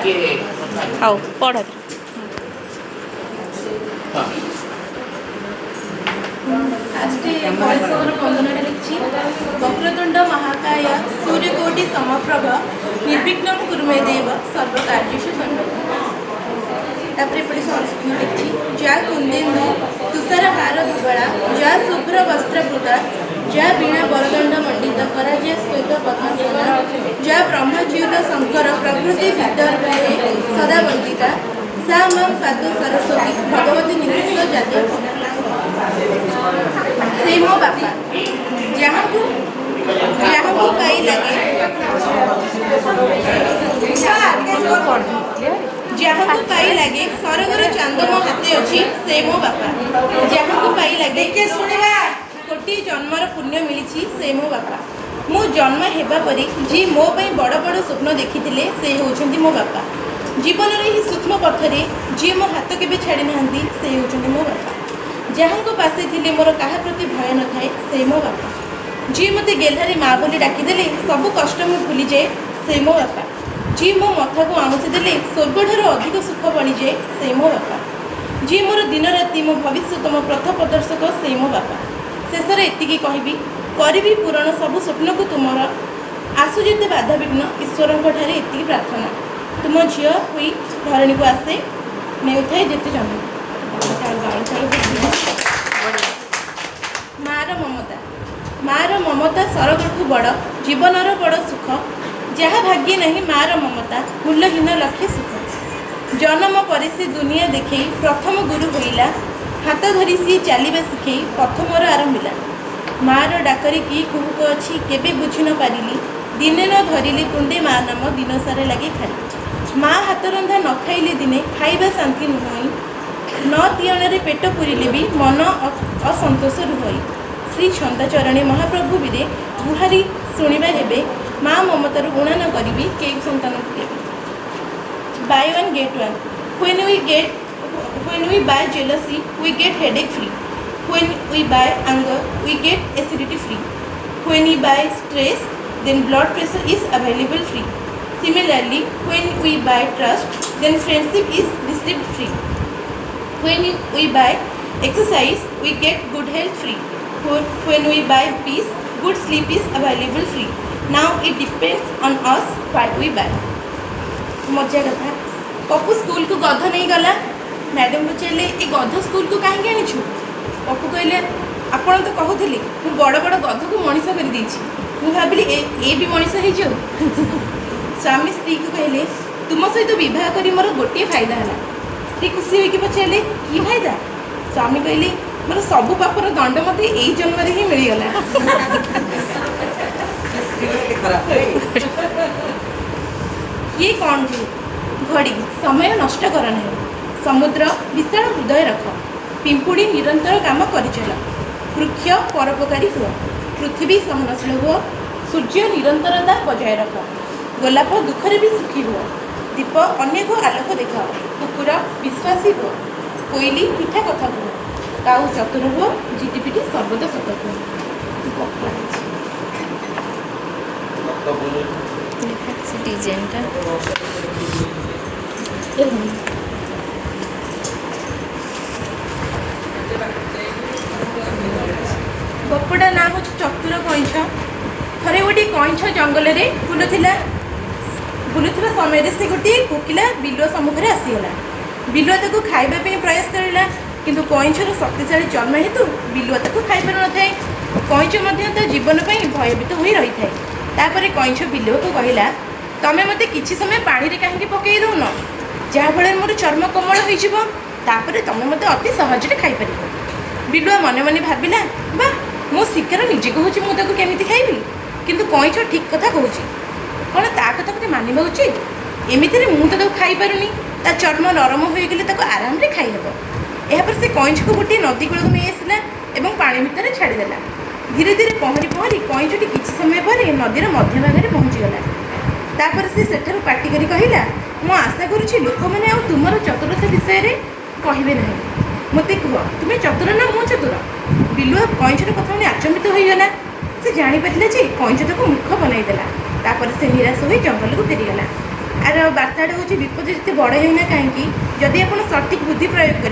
ଟିକେ କଥା। ହଉ, ପଢ଼। ହଁ। ଫାଷ୍ଟ ଗଣେଶଙ୍କର ବନ୍ଦନାଟା ଲେଖିଛି। ବକ୍ରତୁଣ୍ଡ ମହାକାୟ ସୂର୍ଯ୍ୟକୋଟି ସମପ୍ରଭ, ନିର୍ବିଘ୍ନଂ କୁରୁ ମେ ଦେବ ସର୍ବକାର୍ଯ୍ୟେଷୁ ସର୍ବଦା। ତାପରେ ଏପଟେ ସରସ୍ୱତୀଙ୍କୁ ଲେଖିଛି। ଯା କୁନ୍ଦେନ୍ଦୁ ତୁଷାରହାର ଧବଳା, ଯା ଶୁଭ୍ର ବସ୍ତ୍ରାବୃତା, ଯା ବୀଣା ବରଦଣ୍ଡ ମଣ୍ଡିତ କରା, ଯା ଶ୍ଵେତ ପଦ୍ମାସନା, ଯା ବ୍ରହ୍ମାଚ୍ୟୁତ ଶଙ୍କର ପ୍ରଭୃତି ବିଦ୍ୟାର୍ଭେ ସଦା ବନ୍ଦିତା, ସା ମାಂ ପାତୁ ସରସ୍ୱତୀ ଭଗବତୀ ନିଃଶେଷ ଜାତି। ସେ ମୋ ବାପା, ଯାହାକୁ ଯାହାକୁ ପାଇ ଲାଗେ, ଯାହାକୁ ପାଇ ଲାଗେ ସରଗର ଚାନ୍ଦ ମୋ ହାତେ ଅଛି, ସେ ମୋ ବାପା। ଯାହାକୁ ପାଇ ଲାଗେ ଶୁଣିବା କୋଟି ଜନ୍ମର ପୁଣ୍ୟ ମିଳିଛି, ସେ ମୋ ବାପା। ମୁଁ ଜନ୍ମ ହେବା ପରେ ଯିଏ ମୋ ପାଇଁ ବଡ଼ ବଡ଼ ସ୍ୱପ୍ନ ଦେଖିଥିଲେ, ସେ ହେଉଛନ୍ତି ମୋ ବାପା। ଜୀବନର ଏହି ସୂକ୍ଷ୍ମ ପଥରେ ଯିଏ ମୋ ହାତ କେବେ ଛାଡ଼ି ନାହାନ୍ତି, ସେ ହେଉଛନ୍ତି ମୋ ବାପା। ଯାହାଙ୍କ ପାଶେ ଥିଲେ ମୋର କାହା ପ୍ରତି ଭୟ ନଥାଏ, ସେ ମୋ ବାପା। ଯିଏ ମୋତେ ଗେହ୍ଲାରେ ମା ବୋଲି ଡାକିଦେଲେ ସବୁ କଷ୍ଟ ମୁଁ ଭୁଲିଯାଏ, ସେ ମୋ ବାପା। ଯିଏ ମୋ ମଥାକୁ ଆଉଁସି ଦେଲେ ସ୍ୱର୍ଗଠାରୁ ଅଧିକ ସୁଖ ବଳିଯାଏ, ସେ ମୋ ବାପା। ଯିଏ ମୋର ଦିନ ରାତି, ମୋ ଭବିଷ୍ୟତ, ମୋ ପଥ ପ୍ରଦର୍ଶକ, ସେ ମୋ ବାପା। ଶେଷରେ ଏତିକି କହିବି, କରିବି ପୂରଣ ସବୁ ସ୍ୱପ୍ନକୁ ତୁମର, ଆସୁ ଯେତେ ବାଧାବିଘ୍ନ, ଈଶ୍ୱରଙ୍କ ଠାରେ ଏତିକି ପ୍ରାର୍ଥନା, ତୁମ ଝିଅ ହୋଇ ଧରଣୀକୁ ଆସେ, ନେଉଥାଏ ଯେତେ ଜନ୍ମ। ଗାଳୁ ଚାଳୁ। ମାର ମମତା। ମାର ମମତା ସରଗଠୁ ବଡ଼, ଜୀବନର ବଡ଼ ସୁଖ। ଯାହା ଭାଗ୍ୟେ ନାହିଁ ମାର ମମତା, ମୂଲ୍ୟହୀନ ଲକ୍ଷେ ସୁଖ। ଜନମ ପରେ ସେ ଦୁନିଆ ଦେଖେଇ ପ୍ରଥମ ଗୁରୁ ହୋଇଲା, ହାତ ଧରି ସିଏ ଚାଲିବା ଶିଖେଇ ପଥ ମୋର ଆରମ୍ଭିଲା। ମାର ଡାକରେ କି କୁହୁକ ଅଛି କେବେ ବୁଝି ନ ପାରିଲି, ଦିନେ ନ ଧରିଲେ ତୁଣ୍ଡେ ମା ନାମ ଦିନ ସାରା ଲାଗେ ଖାଲି। ମା ହାତ ରନ୍ଧା ନ ଖାଇଲେ ଦିନେ ଖାଇବା ଶାନ୍ତି ନୁହଁଇ, ନ ତିଅଣରେ ପେଟ ପୁରିଲେ ବି ମନ ଅସନ୍ତୋଷ ରୁହଇ। ଶ୍ରୀ ଛନ୍ଦାଚରଣେ ମହାପ୍ରଭୁ ବୀରେ ଗୁହାରି ଶୁଣିବା ହେବେ, ମା ମମତାରୁ ଊଣା ନ କରିବି କେଉଁ ସନ୍ତାନକୁ କେବେ। Buy one get one. When we buy jealousy, we get headache free. When we buy anger, we get acidity free. When we buy stress, then blood pressure is available free. Similarly, when we buy trust, then friendship is received free. When we buy exercise, we get good health free. When we buy peace, good sleep is available free. Now it depends on us what we buy. ମଜା କଥା। ପପୁ ସ୍କୁଲକୁ ଗଧ ନେଇଗଲା। Madam ପଚାରିଲେ, "ଏ ଗଧ ସ୍କୁଲକୁ କାହିଁକି ଆଣିଛୁ?" ପପୁ କହିଲେ, "ଆପଣ ତ କହୁଥିଲେ ମୁଁ ବଡ଼ ବଡ଼ ଗଧକୁ ମଣିଷ କରିଦେଇଛି। ମୁଁ ଭାବିଲି ଏ ବି ମଣିଷ ହେଇଯାଉ।" ସ୍ୱାମୀ ସ୍ତ୍ରୀକୁ କହିଲେ, "ତୁମ ସହିତ ବିବାହ କରି ମୋର ଗୋଟିଏ ଫାଇଦା ହେଲା।" ସ୍ତ୍ରୀ ଖୁସି ହୋଇକି ପଚାରିଲେ, "କି ଫାଇଦା?" ସ୍ୱାମୀ କହିଲେ, "ମୋର ସବୁ ପାପର ଦଣ୍ଡ ମୋତେ ଏଇ ଜନ୍ମରେ ହିଁ ମିଳିଗଲା।" ଖରାପ। କିଏ କ'ଣ କୁହେ। ଘଡ଼ି, ସମୟ ନଷ୍ଟ କର ନାହିଁ। ସମୁଦ୍ର, ବିଶାଳ ହୃଦୟ ରଖ। ପିମ୍ପୁଡ଼ି, ନିରନ୍ତର କାମ କରିଚାଲ। ବୃକ୍ଷ, ପରୋପକାରୀ ହୁଅ। ପୃଥିବୀ, ସହନଶୀଳ ହୁଅ। ସୂର୍ଯ୍ୟ, ନିରନ୍ତରତା ବଜାୟ ରଖ। ଗୋଲାପ, ଦୁଃଖରେ ବି ସୁଖୀ ହୁଅ। ଦୀପ, ଅନ୍ୟକୁ ଆଲୋକ ଦେଖାଅ। କୁକୁର, ବିଶ୍ୱାସୀ ହୁଅ। କୋଇଲି, ମିଠା କଥା କୁହ। କାଉ, ଚତୁର ହୁଅ। ଝିଟିପିଟି, ସର୍ବଦା ସତ କୁହ। ଗପ ହେଇଛି। ଦେଖାচ্ছে ডিজাইনটা। ଏରକମ। ଗପଟା ନାଁ ହେଉଛି ଚତୁର କଇଁଛ। ଥରେ ଗୋଟିଏ କଇଁଛ ଜଙ୍ଗଲରେ ବୁଲୁଥିଲା। ବୁଲୁଥିବା ସମୟରେ ସେ ଗୋଟିଏ ଭୋକିଲା ବିଲୁଆ ସମ୍ମୁଖରେ ଆସିଗଲା। ବିଲୁଆ ତାକୁ ଖାଇବା ପାଇଁ ପ୍ରୟାସ କରିଲା, କିନ୍ତୁ କଇଁଛର ଶକ୍ତିଶାଳୀ ଚର୍ମ ହେତୁ ବିଲୁଆ ତାକୁ ଖାଇପାରୁନଥାଏ। କଇଁଛ ମଧ୍ୟ ତା ଜୀବନ ପାଇଁ ଭୟଭୀତ ହୋଇ ରହିଥାଏ। ତାପରେ କଇଁଛ ବିଲୁଆକୁ କହିଲା, "ତମେ ମୋତେ କିଛି ସମୟ ପାଣିରେ କାହିଁକି ପକାଇ ଦେଉନ, ଯାହାଫଳରେ ମୋର ଚର୍ମ କୋମଳ ହୋଇଯିବ? ତାପରେ ତମେ ମୋତେ ଅତି ସହଜରେ ଖାଇପାରିବ।" ବିଲୁଆ ମନେ ମନେ ଭାବିଲା, "ବା, ମୋ ଶିକାର ନିଜେ କହୁଛି, ମୁଁ ତାକୁ କେମିତି ଖାଇବି? କିନ୍ତୁ କଇଁଛ ଠିକ୍ କଥା କହୁଛି। କ'ଣ ତା କଥା ମୋତେ ମାନିବା ଉଚିତ? ଏମିତିରେ ମୁଁ ତ ତାକୁ ଖାଇପାରୁନି। ତା ଚର୍ମ ନରମ ହୋଇଗଲେ ତାକୁ ଆରାମରେ ଖାଇହେବ।" ଏହାପରେ ସେ କଇଁଛକୁ ଗୋଟିଏ ନଦୀ କୂଳକୁ ନେଇ ଆସିଲା ଏବଂ ପାଣି ଭିତରେ ଛାଡ଼ିଦେଲା। ଧୀରେ ଧୀରେ ପହଁରି ପହଁରି କଇଁଛଟି କିଛି ସମୟ ପରେ ନଦୀର ମଧ୍ୟଭାଗରେ ପହଞ୍ଚିଗଲା। ତାପରେ ସେ ସେଠାରୁ ପାଟି କରି କହିଲା, "ମୁଁ ଆଶା କରୁଛି ଲୋକମାନେ ଆଉ ତୁମର ଚତୁରତା ବିଷୟରେ କହିବେ ନାହିଁ। ମୋତେ କୁହ, ତୁମେ ଚତୁର ନା ମୁଁ ଚତୁର?" ବିଲୁଆ କଇଁଛର କଥା ଶୁଣି ଆଚମ୍ବିତ ହୋଇଗଲା। ସେ ଜାଣିପାରିଲା ଯେ କଇଁଛ ତାକୁ ମୂର୍ଖ ବନାଇଦେଲା। ତାପରେ ସେ ନିରାଶ ହୋଇ ଜଙ୍ଗଲକୁ ଫେରିଗଲା। ଆର ବାର୍ତ୍ତାଟା ହେଉଛି, ବିପଦ ଯେତେ ବଡ଼ ହେଉନା କାହିଁକି, ଯଦି ଆପଣ ସଠିକ୍ ବୁଦ୍ଧି ପ୍ରୟୋଗ କରିବେ